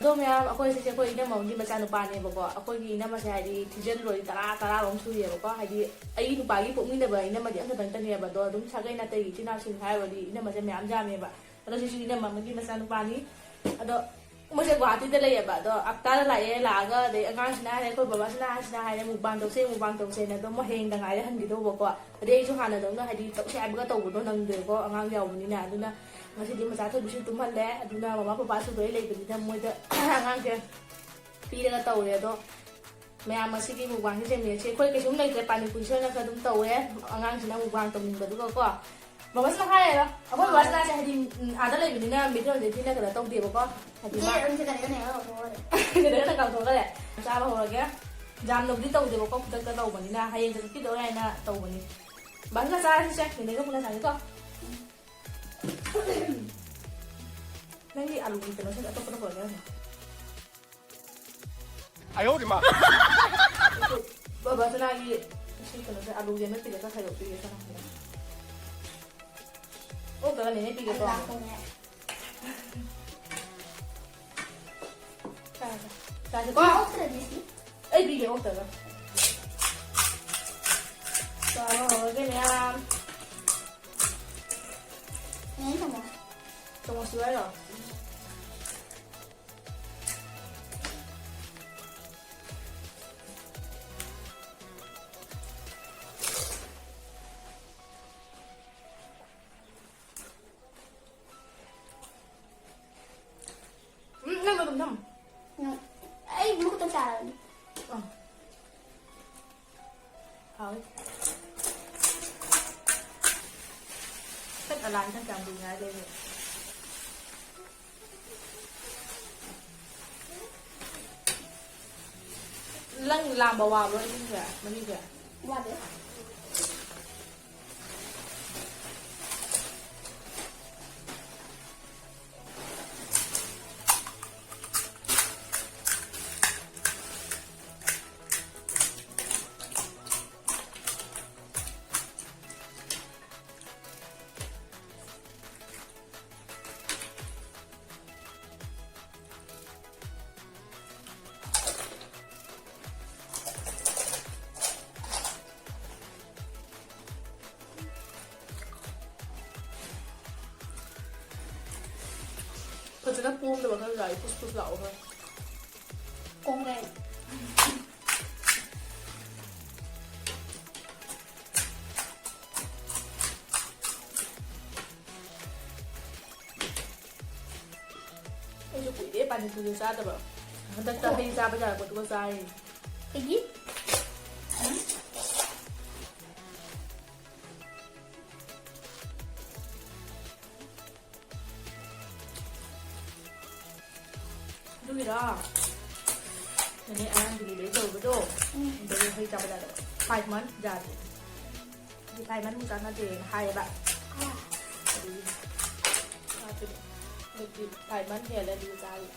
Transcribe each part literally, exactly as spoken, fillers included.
ꯑꯗꯣ ꯃꯌꯥꯝ, ꯑꯩꯈꯣꯏ ꯁꯤꯁꯦ ꯑꯩꯈꯣꯏ ꯏꯅꯝꯃ ꯑꯃꯒꯤ ꯃꯆꯥꯅꯨꯄꯥꯅꯦꯕꯀꯣ꯫ ꯑꯩꯈꯣꯏꯒꯤ ꯏꯅꯝꯃꯁꯦ ꯍꯥꯏꯗꯤ ꯊꯤꯖꯤꯜꯂꯨꯔꯗꯤ ꯇꯔꯥ, ꯇꯔꯥꯔꯣꯝ ꯁꯨꯔꯤꯑꯕꯀꯣ꯫ ꯍꯥꯏꯗꯤ ꯑꯩ ꯅꯨꯄꯥꯒꯤ ꯄꯣꯛꯃꯤꯟꯅꯕ ꯏꯅꯝꯃꯗꯤ ꯑꯃꯈꯛꯇꯪꯇꯅꯦꯕ꯫ ꯑꯗꯣ ꯑꯗꯨꯝ ꯁꯥꯒꯩ ꯅꯥꯇꯩꯒꯤ ꯏꯆꯤꯟ ꯏꯅꯥꯎꯁꯤꯡ ꯍꯥꯏꯔꯨꯔꯗꯤ ꯏꯅꯝꯃꯁꯦ ꯃꯌꯥꯝ ꯌꯥꯝꯃꯦꯕ꯫ ꯑꯗꯣ ꯁꯤꯁꯨ ꯏꯅꯝꯃ ꯑꯃꯒꯤ ꯃꯆꯥꯅꯨꯄꯥꯅꯤ꯫ ꯑꯗꯣ ꯃꯣꯏꯁꯦ ꯒꯨꯋꯥꯍꯥꯇꯤꯗ ꯂꯩꯌꯦꯕ꯫ ꯑꯗꯣ ꯍꯞꯇꯥꯗ ꯂꯥꯛꯑꯦ, ꯂꯥꯛꯑꯒ ꯑꯗꯩ ꯑꯉꯥꯡꯁꯤꯅ ꯍꯥꯏꯔꯦ, ꯑꯩꯈꯣꯏ ꯕꯕꯥꯁꯤꯅ ꯍꯥꯏꯁꯤꯅ ꯍꯥꯏꯔꯦ, "ꯃꯨꯛꯕꯥꯡ ꯇꯧꯁꯦ, ꯃꯨꯛꯕꯥꯡ ꯇꯧꯁꯦꯅ"꯫ ꯑꯗꯣ ꯃꯣꯏ ꯍꯌꯦꯡꯗ ꯉꯥꯏꯔꯦ ꯍꯟꯈꯤꯗꯧꯕꯀꯣ꯫ ꯑꯗꯩ ꯑꯩꯁꯨ ꯍꯥꯟꯅꯗꯧꯅ ꯍꯥꯏꯗꯤ ꯇꯧꯁꯦ ꯍꯥꯏꯕꯒ ꯇꯧꯕꯗꯣ ꯅꯪꯗ꯭ꯔꯦꯀꯣ, ꯑꯉꯥꯡ ꯌꯥꯎꯕꯅꯤꯅ꯫ ꯑꯗꯨꯅ ꯉꯁꯤꯗꯤ ꯃꯆꯥ ꯊꯣꯏꯕꯤꯁꯨ ꯇꯨꯝꯍꯜꯂꯦ꯫ ꯑꯗꯨꯅ ꯃꯃꯥ ꯄꯄꯥꯁꯨ ꯂꯣꯏ ꯂꯩꯕꯅꯤꯅ ꯃꯣꯏꯗ ꯑꯉꯥꯡꯁꯦ ꯄꯤꯔꯒ ꯇꯧꯔꯦ꯫ ꯑꯗꯣ ꯃꯌꯥꯝ ꯉꯁꯤꯒꯤ ꯃꯨꯛꯕꯥꯡꯁꯦ ꯁꯦꯝꯃꯤꯟꯅꯁꯦ꯫ ꯑꯩꯈꯣꯏ ꯀꯩꯁꯨꯝ ꯂꯩꯇ꯭ꯔꯦ, ꯄꯥꯅꯤꯄꯨꯔꯤ ꯁꯣꯏꯅ ꯈꯔ ꯑꯗꯨꯝ ꯇꯧꯋꯦ꯫ ꯑꯉꯥꯡꯁꯤꯅ ꯃꯨꯛꯕꯥꯡ ꯇꯧꯅꯤꯡꯕꯗꯨꯒꯀꯣ꯫ ꯕꯕꯥꯁꯤꯅ ꯍꯥꯏꯔꯦꯔꯣ? ꯑꯩꯈꯣꯏ ꯕꯕꯥꯁꯤꯅ ꯍꯥꯏꯁꯦ ꯍꯥꯏꯗꯤ, ꯎꯝ, ꯑꯥꯗ ꯂꯩꯕꯅꯤꯅ ꯃꯤꯠꯇꯣꯟꯁꯦ ꯊꯤꯅ ꯀꯩꯅꯣ ꯇꯧꯗꯦꯕꯀꯣ꯫ ꯍꯥꯏꯗꯤ ꯃꯥ ꯀꯩꯅꯣ ꯀꯥꯎꯊꯣꯛꯈ꯭ꯔꯦ꯫ ꯆꯥꯕ ꯍꯧꯔꯒꯦ꯫ ꯌꯥꯝꯅꯕꯨꯗꯤ ꯇꯧꯗꯦꯕꯀꯣ, ꯈꯨꯗꯛꯇ ꯇꯧꯕꯅꯤꯅ꯫ ꯍꯌꯦꯡ ꯆꯠꯈꯤꯗꯧꯔꯦ ꯍꯥꯏꯅ ꯇꯧꯕꯅꯤ꯫ ꯕꯕꯥꯁꯤꯅ ꯆꯥꯔꯁꯤꯁꯦ, ꯅꯦꯅꯦꯒ ꯄꯨꯟꯅ ꯆꯥꯁꯤꯀꯣ꯫ ꯅꯪꯒꯤ ꯑꯂꯨꯒꯤ ꯀꯩꯅꯣꯁꯤꯡꯗꯣ ꯑꯇꯣꯞꯄꯗ ꯄꯨꯔꯛꯑꯣ ꯌꯥꯅꯤ꯫ ꯑꯌꯣ ꯃꯥ꯫ ꯕꯕꯥꯁꯅꯥꯒꯤ ꯁꯤ ꯀꯩꯅꯣꯁꯦ ꯑꯂꯨꯁꯦ ꯑꯃ ꯄꯤꯔꯒ ꯈꯥꯏꯗꯣꯛꯄꯤꯒꯦ ꯁꯅꯥ꯫ ꯑꯣꯛꯇ꯭ꯔꯒ ꯅꯦꯅꯦ ꯄꯤꯒꯦ ꯇꯧꯔꯝꯕ꯫ ꯆꯥꯔꯁꯦ꯫ ꯆꯥꯔꯁꯦꯀꯣ꯫ ꯑꯣꯛꯇ꯭ꯔꯗꯤ ꯁꯤ꯫ ꯑꯩ ꯄꯤꯒꯦ ꯑꯣꯛꯇ꯭ꯔꯒ꯫ ꯆꯥꯕ ꯍꯧꯔꯒꯦ ꯃꯌꯥꯝ꯫ ꯅꯦꯅꯦ ꯆꯥꯃꯁ꯫ ꯆꯥꯃꯁ ꯄꯤꯌꯨ ꯍꯥꯏꯔꯣ? ꯎꯝ, ꯅꯪ ꯑꯗꯨꯝ ꯊꯝꯃꯣ꯫ ꯎꯝ, ꯑꯩ ꯕ꯭ꯂꯨ ꯈꯛꯇ ꯆꯥꯔꯕꯅꯤ꯫ ꯑꯥ꯫ ꯍꯥꯎꯋꯤ꯫ ꯈꯨꯠ ꯑꯂꯥꯏꯅ ꯀꯌꯥꯝ ꯀꯨꯏꯅ ꯉꯥꯏ ꯂꯩꯔꯦ? ꯅꯪ ꯂꯥꯝꯕ ꯋꯥꯕ꯭ꯔꯣ, ꯏꯁꯤꯡꯁꯦ, ꯃꯍꯤꯁꯦ? ꯋꯥꯗꯦ꯫ ꯈꯔ ꯄꯣꯝꯗꯕ ꯈꯔ ꯌꯥꯎꯏ, ꯄꯨꯁ ꯄꯨꯁ ꯂꯥꯎꯕ ꯈꯔ꯫ ꯀꯣꯡꯒ꯭ꯔꯦꯡ꯫ ꯑꯩꯁꯨ ꯀꯨꯏꯔꯦ ꯄꯥꯅꯤꯄꯨꯔꯤ ꯆꯥꯗꯕ꯫ ꯍꯟꯗꯛꯇ ꯑꯣ꯫ ꯍꯩ ꯆꯥꯕ ꯌꯥꯔꯛꯄꯗꯨꯒ ꯆꯥꯔꯤꯅꯤ꯫ ꯑꯩꯒꯤ? ꯑꯗꯨꯒꯤꯔꯣ? ꯅꯅꯦ ꯑꯉꯥꯡ delivery ꯇꯧꯔꯨꯕꯗꯣ? ꯎꯝ꯫ ꯑꯗꯨꯒꯤ ꯍꯩ ꯆꯥꯕ ꯌꯥꯗꯕ꯫ Five month ꯌꯥꯗꯦ꯫ ꯑꯗꯨ five month ꯃꯨꯛ ꯆꯥꯟꯅꯗꯦꯅ ꯍꯥꯏꯌꯦꯕ꯫ ꯑꯥ꯫ ꯑꯗꯨꯒꯤ ꯆꯥꯗ꯭ꯔꯤꯕ꯫ ꯍꯧꯖꯤꯛꯇꯤ five month ꯍꯦꯜꯂꯦ ꯑꯗꯨꯒꯤ ꯆꯥꯔꯤꯕ꯫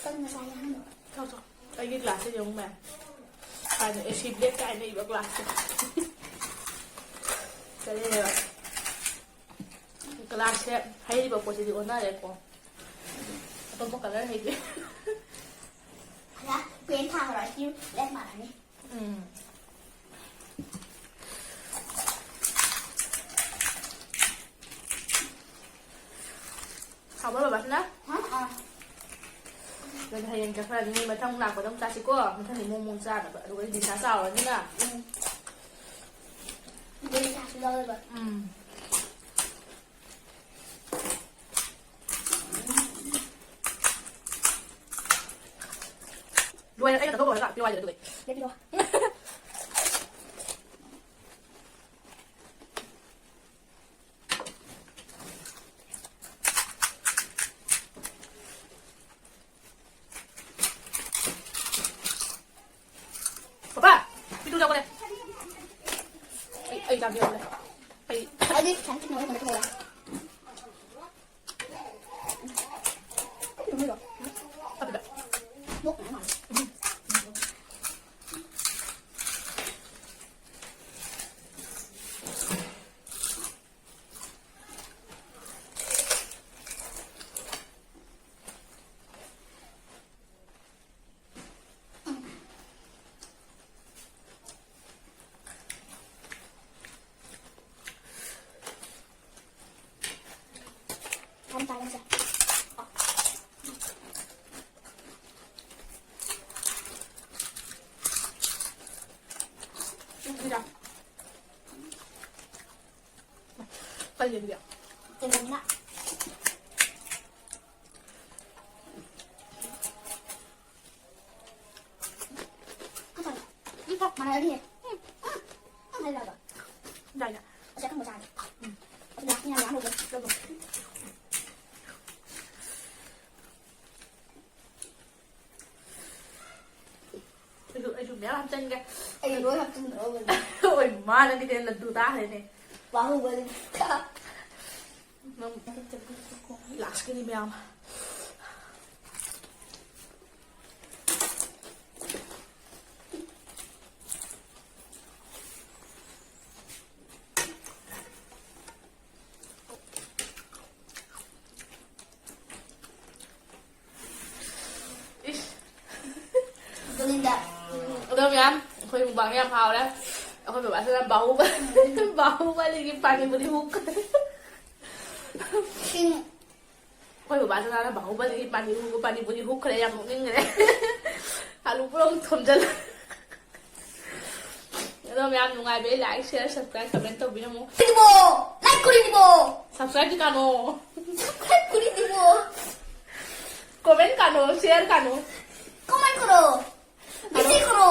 ꯀꯩꯅꯣ ꯉꯁꯥꯏ ꯑꯍꯥꯟꯕ? ꯆꯥꯎ, ꯆꯥꯎ꯫ ꯑꯩꯒꯤ glassꯁꯦ ꯌꯦꯡꯉꯨ ꯃꯌꯥꯝ꯫ ꯀꯥꯏꯅ AC black ꯀꯥꯏꯅ ꯏꯕ glassꯁꯦ꯫ ꯀꯔꯤꯅꯣ? Glassꯁꯦ ꯍꯩꯔꯤꯕ ꯄꯣꯠꯁꯤꯗꯤ ꯑꯣꯟꯅꯔꯦꯀꯣ꯫ ꯑꯇꯣꯞꯄ colour ꯍꯩꯗꯦ꯫ ꯌꯥ, pen ꯊꯥꯈ꯭ꯔꯣ, ꯁꯤ black ꯃꯥꯜꯂꯅꯤ꯫ ꯎꯝ꯫ ꯍꯥꯎꯕ꯭ꯔꯣ ꯕꯕꯥꯁꯤꯅ? ꯍꯥ? ꯑꯥ꯫ ꯑꯗꯨꯗꯤ ꯍꯌꯦꯡ ꯆꯠꯈ꯭ꯔꯅꯤ, ꯃꯊꯪ ꯂꯥꯛꯄꯗ ꯑꯃꯨꯛ ꯆꯥꯁꯤꯀꯣ꯫ ꯃꯊꯪꯗꯤ ꯃꯣꯃꯣ ꯆꯥꯅꯕ꯫ ꯑꯗꯨꯒ ꯂꯤꯁꯥ ꯆꯥꯎꯔꯅꯤꯅ꯫ ꯎꯝ꯫ ꯑꯗꯨ ꯂꯤꯁꯥꯁꯨ ꯂꯧꯔꯦꯕ꯫ ꯎꯝ꯫ ꯂꯣꯏꯔꯦ, ꯑꯩꯅ ꯇꯧꯊꯣꯛ ꯂꯣꯏꯔꯒ ꯄꯤꯌꯨ ꯍꯥꯏꯗꯨꯗꯤ꯫ ꯂꯦꯞꯄꯤꯔꯣ꯫ ꯄꯄꯥ, ꯄꯤꯇꯨ ꯆꯥꯎꯈꯠꯂꯦ꯫ ꯑꯩ, ꯑꯩ ꯆꯥꯕꯤꯔꯛꯑꯣꯅꯦ꯫ ꯀꯩꯒꯤꯅꯣ? ꯀꯩꯒꯤꯅꯣ? ꯃꯥꯟꯅꯔꯅꯤꯌꯦ꯫ ꯎꯝ, ꯎꯝ, ꯎꯝ, ꯍꯥꯏꯔꯕ? ꯌꯥꯏꯅꯦ꯫ ꯑꯁꯤ ꯑꯀꯪꯕ ꯆꯥꯔꯦ꯫ ꯎꯝ꯫ ꯑꯗꯨ ꯂꯥꯛꯇ ꯉꯥꯏꯔꯤ, ꯑꯅꯧꯕ ꯂꯧꯗꯧ꯫ ꯑꯩꯁꯨ, ꯑꯩꯁꯨ ꯃꯌꯥꯝ ꯍꯥꯞꯆꯤꯟꯒꯦ꯫ ꯑꯩ ꯂꯣꯏ ꯍꯥꯞꯆꯤꯟꯗ꯭ꯔꯣꯕꯅꯦ꯫ ꯑꯣꯏ ꯃꯥ, ꯅꯪꯒꯤꯗꯤ ꯂꯗꯨ ꯇꯥꯈ꯭ꯔꯦꯅꯦ꯫ ꯕꯥꯍꯨꯕꯂꯤ꯫ ꯅꯪ ꯂꯥꯛꯁꯀꯅꯤ ꯃꯌꯥꯝ꯫ ꯏꯁ꯫ ꯒꯣꯕꯤꯟꯗ꯫ ꯑꯗꯣ ꯃꯌꯥꯝ, ꯑꯩꯈꯣꯏ ꯃꯨꯛꯕꯥꯡ ꯌꯥꯝ ꯍꯥꯎꯔꯦ꯫ ꯑꯩꯈꯣꯏ ꯕꯕꯥꯁꯤꯅ ꯕꯥꯍꯨꯕ-, ꯕꯥꯍꯨꯕꯂꯤꯒꯤ ꯄꯥꯅꯤꯄꯨꯔꯤ ꯍꯨꯛ꯫ ꯁꯤꯡ꯫ ꯑꯩꯈꯣꯏ ꯕꯕꯥꯁꯤꯅ ꯕꯥꯍꯨꯕꯂꯤꯒꯤ ꯄꯥꯅꯤ-, ꯄꯥꯅꯤꯄꯨꯔꯤ ꯍꯨꯛꯈ꯭ꯔꯦ, ꯌꯥꯝ ꯅꯣꯛꯅꯤꯡꯈ꯭ꯔꯦ꯫ ꯑꯂꯨ ꯄꯨꯔꯥ ꯑꯃꯨꯛ ꯊꯣꯝꯖꯜꯂ꯫ ꯑꯗꯣ ꯃꯌꯥꯝ ꯅꯨꯡꯉꯥꯏꯕꯩ like, share, subscribe, comment ꯇꯧꯕꯤꯔꯝꯃꯣ꯫ ꯀꯔꯤꯕꯣ? Like ꯀꯔꯤꯕꯣ? Subscribe ꯗꯤ ꯀꯥꯅꯣ? Subscribe ꯀꯔꯤꯕꯣ? Comment ꯀꯥꯅꯣ, share ꯀꯥꯅꯣ? Comment ꯀꯔꯣ? ꯃꯤꯁꯤ ꯀꯔꯣ?